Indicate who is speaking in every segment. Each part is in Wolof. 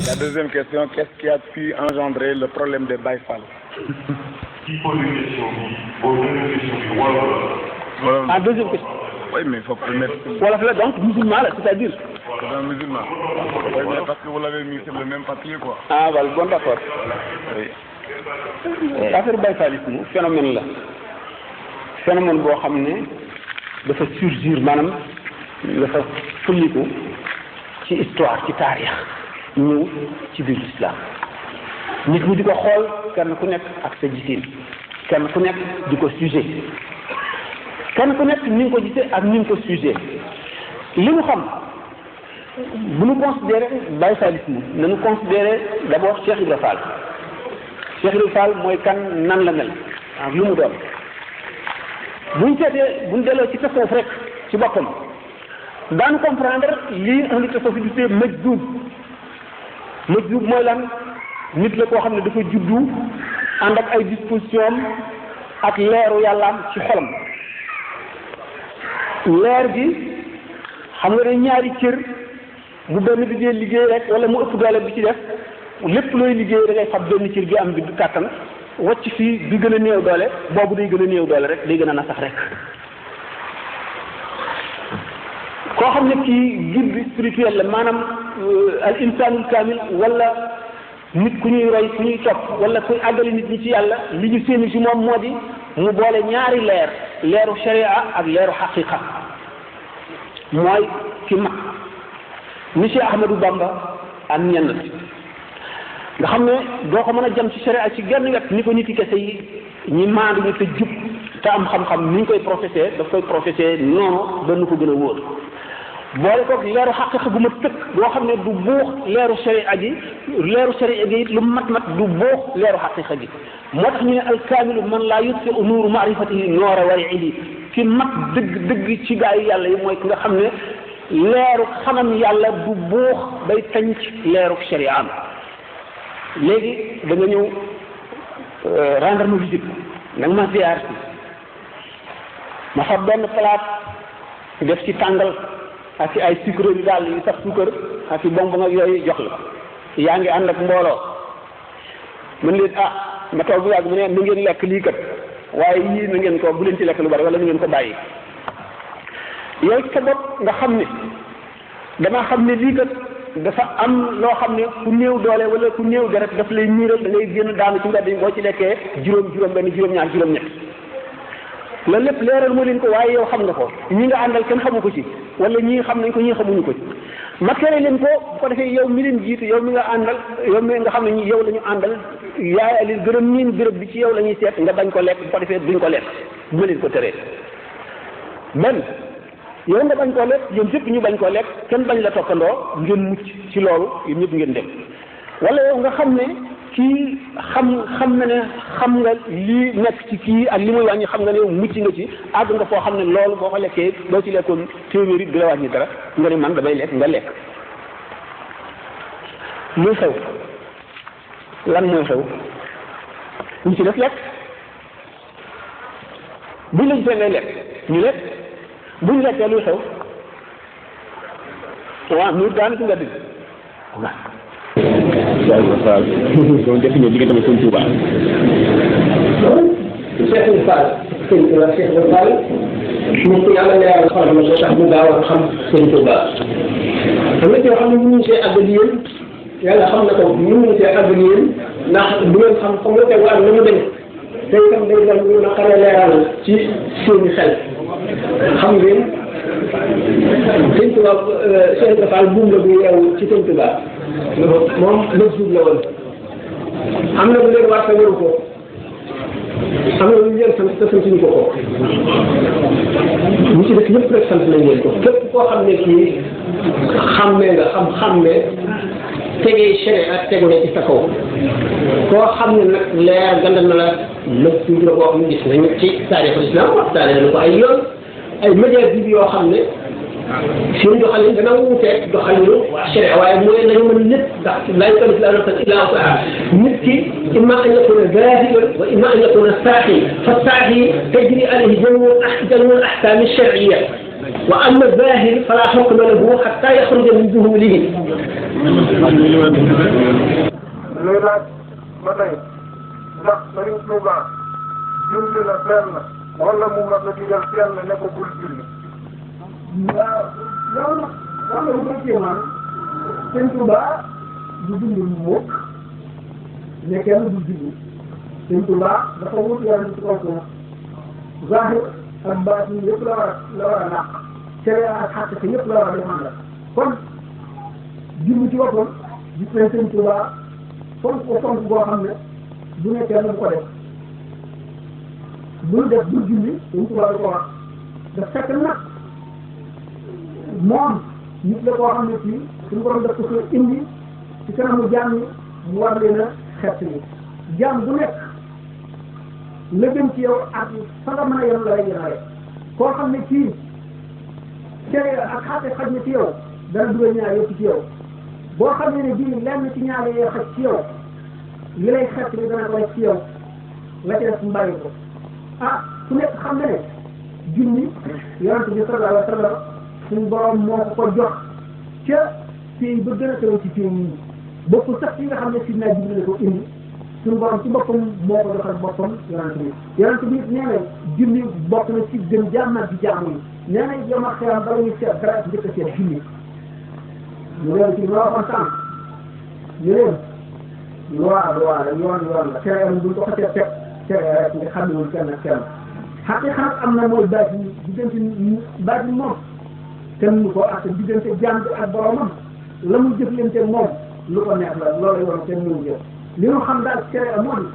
Speaker 1: La deuxième question, qu'est-ce qui a pu engendrer le problème des Baye Fall?
Speaker 2: Qui pose une question, pose une question.
Speaker 3: Ah, deuxième question.
Speaker 1: Oui, mais il faut permettre.
Speaker 3: Voilà, donc musulman, c'est-à-dire.
Speaker 1: C'est un musulman. Oui, mais parce que vous l'avez mis sur le même papier, quoi.
Speaker 3: Ah, voilà, bon, d'accord.
Speaker 1: Oui.
Speaker 3: Affaire Baye Fallisme phénomène la phénomène boo xam ne dafa surgir maanaam dafa fulliku ci histoire ci taarix ñëw ci biir l'islam nit ñi di ko xool kenn ku nekk ak sa gisin kenn ku nekk di ko sujet kenn ku nekk ni nga ko gisee ak ni nga ko sujet li mu xam bu ñu considéré Baye Fallisme nañu considéré d'abord Cheikh Ibra Fall. Cheikh Ibra Fall mooy kan nan la mel ak lu mu doon buñ seetee buñ delloo ci tasawuf rek ci boppam daanu comprendre lii indi tasawuf di tuddee majzuub mooy lan nit la koo xam ne dafa juddu ànd ak ay disposition ak leeru yàllaam ci xolam leer gi xam nga ne ñaari cër bu benn bi dee liggéey rek wala mu ëpp doole bi ci def lépp looy liggéey da ngay fab benn cër bi am bi du kàttan wacc fii bi gën a néew doole boobu day gën a néew doole rek day gën a nasax rek koo xam ne kii guide spirituel la maanaam al insanul kamil wala nit ku ñuy roy ku ñuy topp wala kuy àggali nit ñi ci yàlla li ñu séeni ci moom moo di mu boole ñaari leeru sharia ak leeru xaqiqa mooy ki mag ni Cheikh Ahmadou Bamba am ñenn nga xam ne doo ko mën a jëm ci sharia ci genn wet ni ko nit yi kese yi ñi maandu ñu te jub te am xam-xam ni ñu koy professé daf koy professé noonu ba nu ko gën a wóor boole koog leeru xaqiqa gu ma tëkk boo xam ne du buux leeru sharia gi it lu mat du buux leeru xaqiqa gi moo tax ñu ne alkaamilu man laa yutfi nuuru maarifatihi noora wariidi ki mat dëgg ci gaa yi yàlla yi mooy ki nga xam ne leeru xamam yàlla du buux bay tañ ci leeru sharia am léegi da nga ñëw rendre ma visite nag ma ziar si ma fa benn palaat def ci tàngal ak ci ay sucre yu daal yu sax suukar ak ci bonbon ak yooyu jox la yaa ngi ànd ak mbooloo mën leen ma toog bu yàgg mu ne na ngeen lekk lii kat waaye yii na ngeen ko bu leen ci lekk lu bari wala na ngeen ko bàyyi yow sa bopp nga xam ne damaa xam ne lii kat dafa am loo xam ne ku néew doole wala ku néew deret daf lay niiral da ngay génn daanu ci mbedd yi boo ci lekkee juróom benn juróom-ñaar juróom-ñett loolu lépp leeral moo leen ko waaye yow xam nga ko ñi nga àndal kenn xamu ko ci wala ñii xam nañ ko ñii xamuñu ko ci ma tere leen ko bu ko defee yow mi leen jiitu yow mi nga àndal yow mi nga xam ne ñi yow la ñu àndal yaay li gën a miin béréb bi ci yow la ñuy seet nga bañ ko lekk bu ko defee duñ ko lekk bu ma leen ko teree benn yow nga bañ koo lekk yéen ñëpp ñu bañ koo lekk kenn bañ la toppandoo ngeen mucc ci loolu yéen ñëpp ngeen dem wala yow nga xam ne kii xam na ne xam nga lii nekk ci kii ak li muy wàññi xam nga ne yow mucc nga ci àgg nga foo xam ne loolu boo ko lekkee boo ci lekkoon téeméeri du la wàññi dara nga ne man damay lekk nga lekk luy xew lan mooy xew ñu ci def lekk buñ la gisee ngay lekk ñu lekk buñ lekkee luy xew waaw ñu daan ci nga digg waaw
Speaker 4: Fall doon def ñëw diggante Sëñ Touba
Speaker 5: Cheikh Fall Sëñ Touba Cheikh Fall nit ku yàlla leeral xolam moo tax ñu gaaw a xam Sëñ Touba am na ci yoo xam ne mënuñu see àgg ak yéen yàlla xam na ko mënuñu see àgg ak yéen ndax du ngeen xam fa nga tegu ak na mu demee te itam day doon ñu naqaree leeral ci seeni xel xam ngeen Sëñ Touba Cheikh Fall buum la bu yeewu ci Sëñ Touba moom lëg suuf la woon am na lu leen war te waru ko am na lu leen sant te santuñu ko ñi ci def ñëpp rek sant nañ leen ko képp koo xam ne kii xàmmee nga xàmmee tegee sharia ak tegu ne ci sa kaw koo xam ne nag leer gandal na la lëg suuf la boo xam ne gis nañ ci taarixul islam waxtaane na ko ay yoon ay médias bi yoo xam ne seen doxalin dana wuuteeg doxalinu sharia waaye mooy nañu mën lépp ndax laa yukallifu llaahu nafsan illaa wus'ahaa nit ki imma an yakuna zaahidan wa imma an yakuna saahi fa saahi tajri alayhi jamii'u al-ahkaam ash-shar'iyya wa amma az-zaahir falaa hukma lahu hattaa yaxruja min duhuulihi.
Speaker 6: léegi nag ba tey ndax Sëriñ Tuuba julli la fenn wala mu nga la digal fenn ne ko bul julli.
Speaker 5: waaw loolu nag lu koy kéemaan Sëriñ Tuuba du julli mukk ne kenn du julli Sëriñ Tuuba dafa wut yoon ci kaw suuf zahir ak baatin yëpp la war a naq sharia ak xaqiqa yëpp la war a défendre kon julli ci boppam gis nañ Sëriñ Tuuba fonk boo xam ne bu ne kenn bu ko def bul def bul julli Sëriñ Tuuba du ko wax daf fekk nag moom nit la koo xam ne fii suñu borom daf ko fi indi ci kanamu jaam ñi mu war leen a xett ni jaam bu nekk la gën ci yow ak fa nga mën a yem la lay yemale koo xam ne kii cere ak xaate xaj na ci yow dana dugal ñaar yëpp ci yow boo xam ne bii lenn ci ñaar yee xaj ci yow li lay xett ni dana ko def ci yow la ci def mu bàyyi ko ah ku nekk xam ne ne junni yonent bi sallallahu alayhi wa sallam suñu borom moo ko ko jox ca pays ba gën a teew ci pays yi bokkul sax yi nga xam ne Sidna Jibril la ko indi suñu borom ci boppam moo ko joxal boppam yonent bi nee na julli bokk na ci gën jàmmat di jaamu yi nee na yow ma xeeram bala ñuy seet dara njëkk a seet julli ñu leen ci ma waxoon sànq ñu leen loi la yoon la tere buñ ko xasee teg tere rek nga xam ne kenn ak kenn xaqiqa am na mooy baatin diggante baatin moom kenn lu ko ak diggante jaam bi ak boromam la mu jëflante moom lu ko neex la loolu yoon kenn ñu jëf li ñu xam daal tere moo di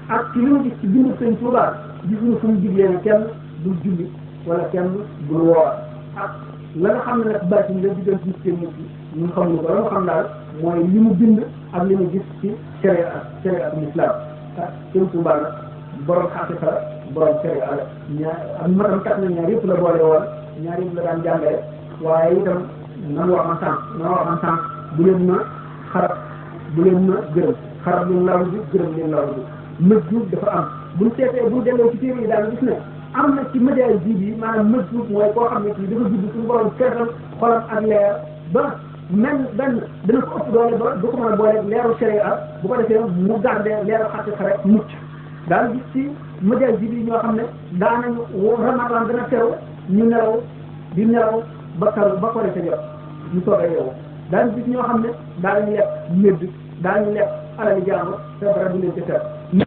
Speaker 5: ak ci li ñu gis ci bindu Sëñ Tuubaa gis ñu fu mu diglee ne kenn du julli wala kenn du woor ak la nga xam ne nag baatin la diggante nit nit ki ñun xamuñu ko la nga xam daal mooy li mu bind ak li mu gis ci tere ak l'islam ah Sëñ Tuubaa nag borom xaqiqa borom tere ak ñaar ak matam tax na ñaar yëpp la boole woon ñaar yëpp la daan jàngale waaye itam nan wax man sànq bu leen ma xarab bu leen ma gërëm xarab leen law bi gërëm leen law bi mëjjuub dafa am buñ seetee buñ delloo ci téere yi daal gis ne am na ci médias yi maanaam mëjjuub mooy koo xam ne kii dafa judd suñu borom feesal xolam ak leer ba même benn dana ko ëpp doole ba du ko mën a boole leeru sharia bu ko defee mu gardé leeru xaqiqa rek mucc daal gis ci médias yi ñoo xam ne daanañu ramadan dana teew ñu nelaw di nelaw ba kaw ba korite jot ñu soog a yeewu daañu gis ñoo xam ne daañu lekk médd daañu lekk alali jàmbur te dara du leen ci teel.
Speaker 3: li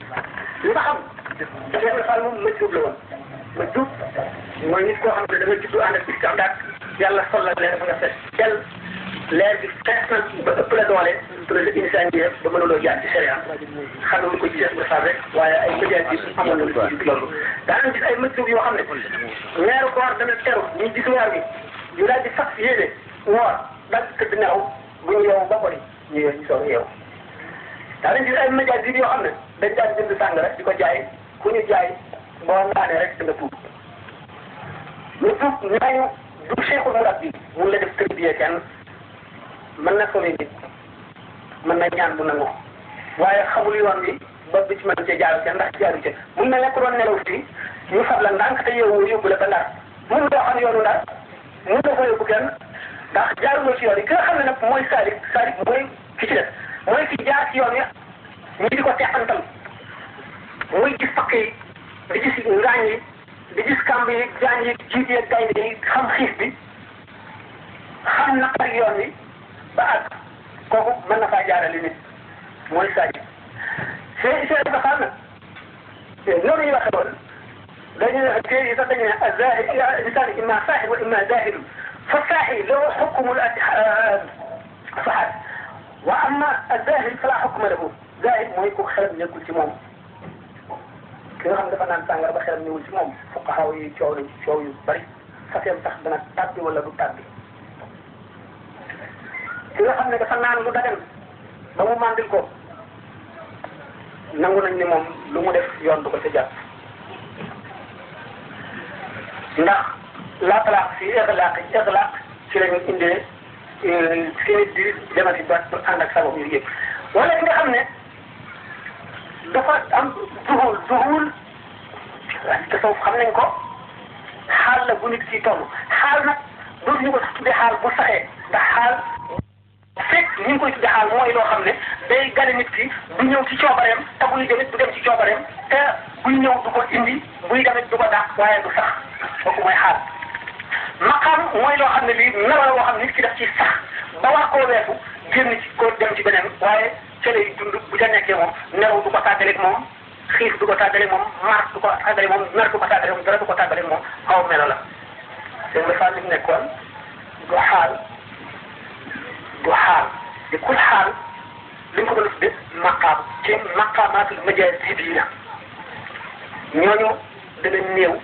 Speaker 3: nga xam Cheikh Fall moom majjub la woon majjub mooy nit koo xam ne da nga juddu ànd ak istixdaad yàlla sol la leer ba nga fees tel leer bi fees na ba ëpp la doole te la insaan bi ba mënuloo jaar ci sharia xam nga ko ci Cheikh Fall rek waaye ay médias yi amoon nañu ci loolu daanañ gis ay majjub yoo xam ne weeru koor dana teru ñu gis weer bi ñu daal di fas yéene woor daal di tëdd nelaw bu ñu yeewu ba ko di ñu soog a yeewu daanañ gis ay médias yi yoo xam ne dañ daan jënd sàngara di ko jaay ku ñu jaay boo naanee rek da nga tuub lu tuub ñaañu du cheikhul murabbi mun la def tërbiye kenn mën na sauver nit mën na ñaan bu nangu waaye xamul yoon bi ba bi ci mën cee jaaru ca ndax jaaru ca mun na nekk doon nelaw fii ñu fab la ndànk te yow yóbbu la ba ndar mun doo xam yoonu ndar mun doo ko yóbbu kenn ndax jaaruloo ci yoon yi ki nga xam ne nag mooy salik mooy ki ci def mooy ki jaar ci yoon yi ñu di ko teqantal muy gis fakk yi di gis ngaañ yi di gis kamb yi gaañ yi jiit yi gaynde yi xam xiif bi xam naqar yoon wi ba àgg kooku mën na faa jaarale nit mooy salik see dafa xam na noonu ñu waxe woon dañu ne téere yi sax dañu ne azahir insaan imma saaxir wa imma zahir fa saaxir lahu xukmul saxaat wa amma azahir fala xukma lahu zahir mooy ku xelam nekkul ci moom ki nga xam dafa naan sàngara ba xelam newul ci moom fuqahaa yi coow nañ ci coow yu bari faseem tax dana tàbbi wala du tàbbi ki nga xam ne dafa naan lu dagan ba mu màndil ko nangu nañ ne moom lu mu def yoon du ko ca jàpp ndax la talaq si itlaq ci la ñu indee si nit di demati ba ànd ak sabab yooyu yëpp wala li nga xam ne dafa am duhul te soo xam nañ ko xaal la bu nit ki toll xaal nag dootuñu ko tuddee xaal bu saxee ndax xaal fekk ni ñu koy tuddee xaal mooy loo xam ne day gane nit ki du ñëw ci coobareem te buy demit du dem ci coobareem te buy ñëw du ko indi buy demit du ko dàq waaye du sax kooku mooy xaal maqaam mooy loo xam ne lii melo la woo xam ne nit ki daf ci sax ba war koo weesu génn ci ko dem ci beneen waaye ca lay dund bu ca nekkee moom nelaw du ko tàggaleeg moom xiif du ko tàggaleeg moom mar du ko tàggaleeg moom mer du ko tàggaleeg moom dara du ko tàggaleeg moom aw melo la seen nga li mu nekkoon du xaal di kul xaal li ñu ko mën a tudde maqaam ci maqaamaatul majaazibiyya ñooñu dana néew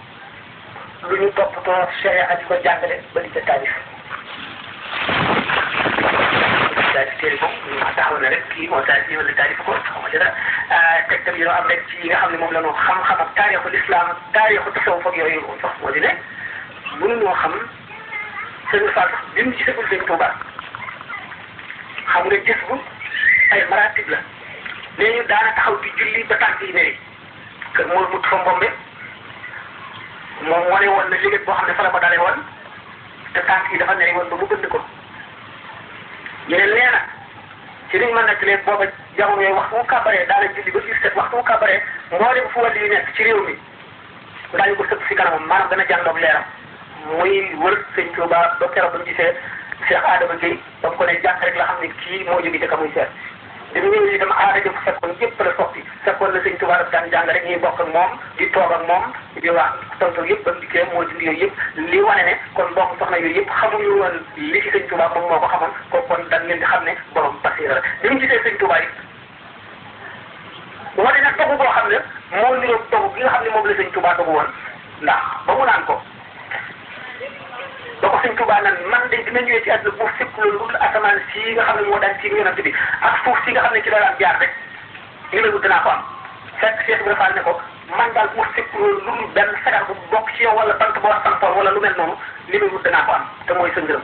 Speaker 3: lu ñu toppatoo sharia di ko jàngale ba di ca taarif téere ko taxaw na rek kii moo taarif yi wala taarif ko xaw ma ci dara tegtal yi am rek ci yi nga xam ne moom la ñu xam-xam ak taarixul islam ak taarixu tasawuf ak yooyu sax moo di ne mënuñoo xam seen Fatou bi mu gisagul Sëñ Tuubaa xam nga gis bu ay maratib la léegi daana taxaw di julli ba tànk yi néew kër moo mut fa mbombe moom wane woon na liggéey boo xam ne fa la ko dalee woon te tànk yi dafa neri woon ba mu gënd ko yeneen nee na ci liñ mën nag léegi booba jamono yooyu waxtu mu kàbbaree daana julli ba ci set waxtu mu kàbbaree moo dem fu wàll yu nekk ci réew mi daañu ko sëpp si kanamam maanaam dana jàndoog leeram muy wër Sëñ Tuubaa ba keroog ba mu gisee Cheikh Adama Gueye ba mu ko ne jàkk rek la xam ne kii moo jóge ca ka muy seet bi mu ñëwee itam aada jëf fekkoon yëpp la soppi fekkoon na Sëñ Tuubaa daf daan jàng rek ñuy bokk ak moom di toog ak moom di wax tontu yëpp ba mu dikkee moo dindi yooyu yëpp li wane ne kon mbokk soxna yooyu yëpp xamuñu woon li ci Sëñ Tuubaa moom moo ko xamoon ko kon dañ leen di xam ne borom basiira la bi mu gisee Sëñ Tuubaa yi wane nag dogu boo xam ne moo niroog dogu gi nga xam ne moom la Sëñ Tuubaa dogu woon ndax ba mu naan ko ba ko Sëñ Tuubaa naan man de dina ñëwee ci àdduna bu fekk loolu lu asamaan si nga xam ne moo daan ci yonent bi ak suuf si nga xam ne ci la daan jaar rek li la dinaa ko am fekk Cheikh Ibrahima Fall ne ko man daal bu fekk loolu lu benn sagar bu bokk ci yow wala bant boo sampoon wala lu mel noonu li la dinaa ko am te mooy sa ngërëm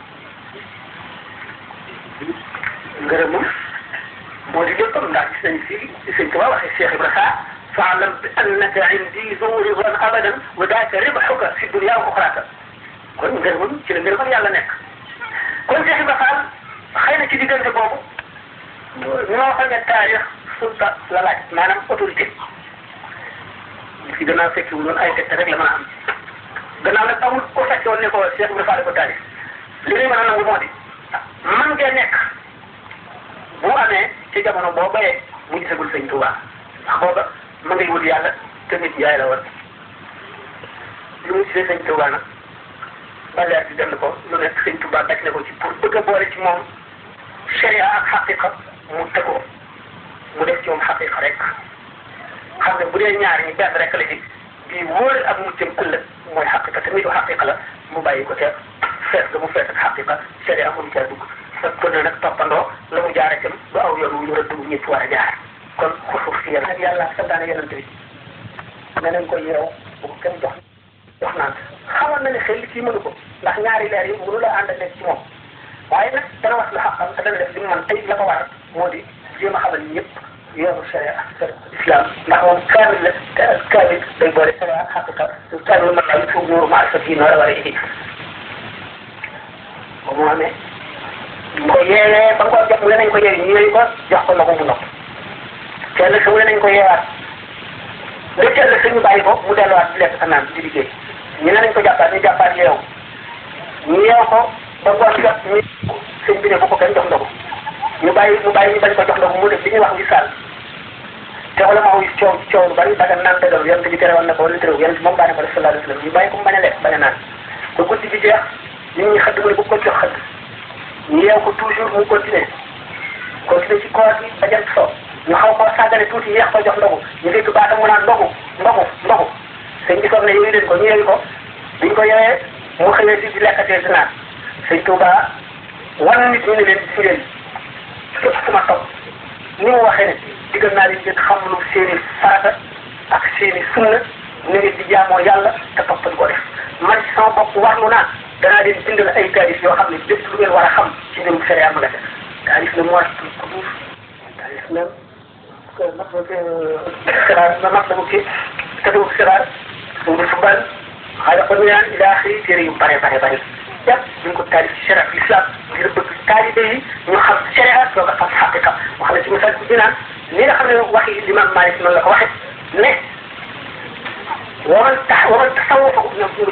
Speaker 3: ngërëm moom moo di léppam ndax gis nañu fii Sëñ Tuubaa waxee Cheikh Ibrahima fa'lam bi annaka indi zu ridan abadan wa daaka ribhuka fi dunya wa ukhraaka kon ngërëmam ci la ngërëmam yàlla nekk kon Cheikh Ibrahima Fall xëy na ci diggante boobu ñoo xam ne taarix sulta la laaj maanaam autorité ci gannaaw fekki wu doon ay tegte rek la mën a am gannaaw nag amul ko fekke woon ne ko Cheikh Ibrahima Fall ko taarix li ñuy mën a nangu moo di man ngeen nekk bu amee ci jamono boo bayee mu gisagul Sëñ Tuubaa ndax booba ma ngay wut yàlla te nit yaay la woon lu mu gisee Sëñ Tuubaa nag ba leer bi dem na ko lu nekk Sëñ Tuubaa daj na ko ci pour bëgg a boole ci moom sharia ak xaqiqa mu tëggoo mu def ci moom xaqiqa rek xam ne bu dee ñaar ñi benn rek la ci bii wóor ak muccam ëllëg mooy xaqiqa te nitu xaqiqa la mu bàyyi ko ca fees ga mu fees ak xaqiqa sharia mënu caa dugg fekk ko ne nag toppandoo la mu jaar itam ba aw yoon wu ñu rëdd wu ñëpp war a jaar kon xusuuf si yàlla ak yàlla santaane yonent bi ne nañ ko yeew bu ko kenn jox naan xamoon na ne xel kii mënu ko ndax ñaari leer yi mënu la ànd ak nekk ci moom waaye nag dana wax lu xaqam te dana def li mu mën tey la ko war moo di jéem a xamal ñëpp yoonu sharia ak islam ndax moom kaamil la te ak kaamil day boole sharia ak xaqiqa kaamil mën naa foofu nuuru maarifati noora war a indi ba mu amee mu ko yeewee ba nga ko jox mu nañ ko yeewi ñu yeewi ko jox ko loxo mu nopp kenn su mu nañ ko yeewaat nga teel la suñu bàyyi ko mu delluwaat di lekk sa naan di liggéey ñu ne nañ ko jàppaat ñu jàppaat yeew ñu yeew ko ba ngoon jot ñu sëñ bi ne bu ko kenn jox ndogu ñu bàyyi ñu bañ ko jox ndogu mu def li ñuy wax wisaal te wala ma wis coow lu bari daga naan dëggal yonent bi tere woon na ko wala tere yonent moom baane ko def sallallahu alayhi wa sallam ñu bàyyi ko mu bañ a lekk bañ a naan ba guddi bi jeex nit ñi xëdd mu ne bu ko jox xëdd ñu yeew ko toujours mu continuer ci koor gi ba jant so ñu xaw koo sàggane tuuti yeex ko jox ndogu ñu dégg baatam mu naan ndogu sëñ bi soog ne yooyu leen ko ñu yeewi ko biñ ko yeewee mu xëyee si di lekkatee di naan Sëñ Tuubaa wan nit ñi ne leen si leen képp ku ma topp ni mu waxee ne digal naa leen ngeen xam lu seeni farata ak seeni sunna ni ngeen di jaamoo yàlla te toppal ko def man ci sama
Speaker 7: sama bopp warlu naa danaa leen bindal ay taalif yoo xam ne lépp lu ngeen war a xam ci mbirum sharia ma nga def taalif na mooy kuduuf taalif na matlabu ki tasawuf siraar tasawuf subaan xaaral ko ñaan ila axiri téere yu bare yëpp ñu ngi ko taalif ci sharia l'islam ngir bëgg taalibe yi ñu xam sharia soo ko xam xaqiqa wax na ci misaal bi naan li nga xam ne waxi Imam Malik noonu la ko waxee ne ومن تصوف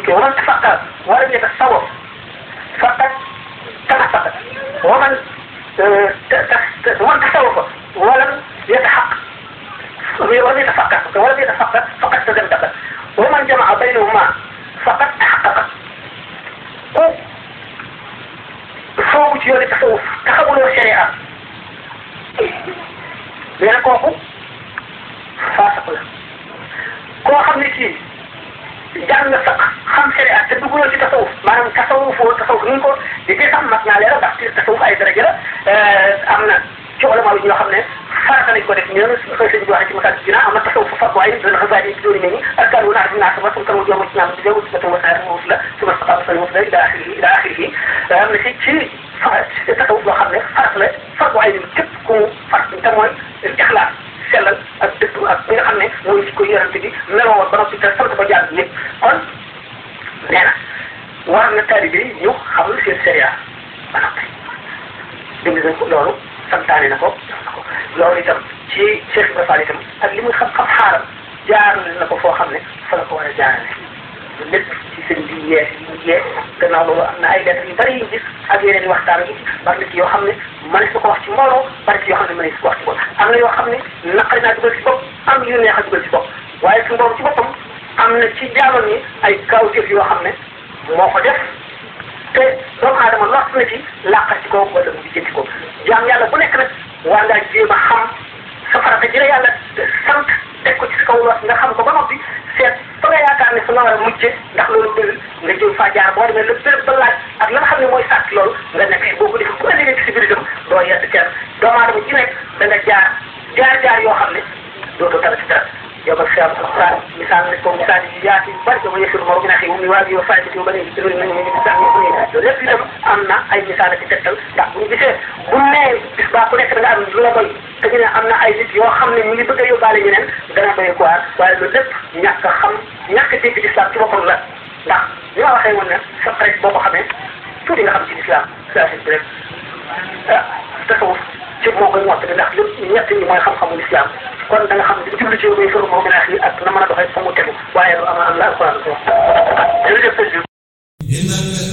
Speaker 7: ومن تفكر ولم يتصوف فقد تنفق ومن تصوف ولم يتحقق ولم يتفكر فقد تزندق ومن جمع بينهما فقد تحقق فوق يولي التصوف تخبل الشريعة لأن كوكو فاسق له koo xam ne kii jàng nga sax xam sharia te dugguloo ci tasawuf maanaam tasawuf ni ñu ko di sax mat naa leeral ndax ci tasawuf ay daraja la am na ci ulama yi ñoo xam ne farata lañ ko def ñoom koy sëñ bi waxee ci masal dina am na tasawuf fardu ayn dana xabaar yi dooni mel ni arkaan wu naa dinaa sama sumtan jooma ci naam di wut sama saar mu la suma saxaaba sa mu la ila axirihi am na ci tasawuf loo xam ne farata la fardu ayn képp ku far te mooy ixlaas sellal ak dëgg ak ñi nga xam ne mooy ci ko yërante bi meloo ba noppi te sant ko jàng ñëpp kon nee na war na taalibe yi ñu xam seen sharia ba noppi bind nañ ko loolu santaane na ko loolu itam ci Cheikh Ibrahima Fall itam ak li muy xam-xam xaaral jaarale na ko foo xam ne fa la ko war a jaarale lépp ci seen bi yees yi ñu yee gannaaw loolu am na ay lettres yu bari yu gis ak yeneen i waxtaan yi bari na ci yoo xam ne mënees na ko wax ci mbooloo bari ci yoo xam ne mënees ko wax ci bopp am na yoo xam ne naqari naa dugal ci bopp am yu neex a dugal ci bopp waaye suñu borom ci boppam am na ci jaamam yi ay kawteef yoo xam ne moo ko def te doomu aadama lott na ci làqati ko wala mu jënti ko jaam yàlla bu nekk nag war ngaa jéem a xam sa farata ji la yàlla sant teg ko ci sa kaw los nga xam ko ba noppi seet fa nga yaakaar ne fa nga war a mujje ndax loolu bëri nga jëm faa jaar boo demee lépp béréb ba laaj ak la nga xam ne mooy sàcc loolu nga nekk boo ko def ku la liggéey ci si biir itam doo yedd kenn doomu aadama ci nekk da nga jaar yoo xam ne dootoo dara ci dara yow ba xiyam alquran misaal ne ko misaal yi yaati yu bari dama yësul moo gën a xew mi waa yow fay ci ba léegi ci loolu nañu ñu misaal ñu ko loolu lépp itam am na ay misaal ci tegtal ndax bu ñu gisee bu nee bis baa ku nekk da nga am lu la doy te ñu ne am na ay nit yoo xam ne ñu ngi bëgg a yóbbaale ñeneen dana doy quoi waaye loolu lépp ñàkk a xam ñàkk a dégg l'islam ci boppam la ndax li ma waxee woon ne sa rek boo ko xamee tuuti nga xam ci l'islam saa si rek tasawuf ci moo koy mottali ndax lépp ñett ñi mooy xam-xamu l'islam kon da nga xam ne jublu ci muy fëru moo gën a xii ak na mën a doxee fa mu tegu waaye lu am la alquran ko wax jërëjëf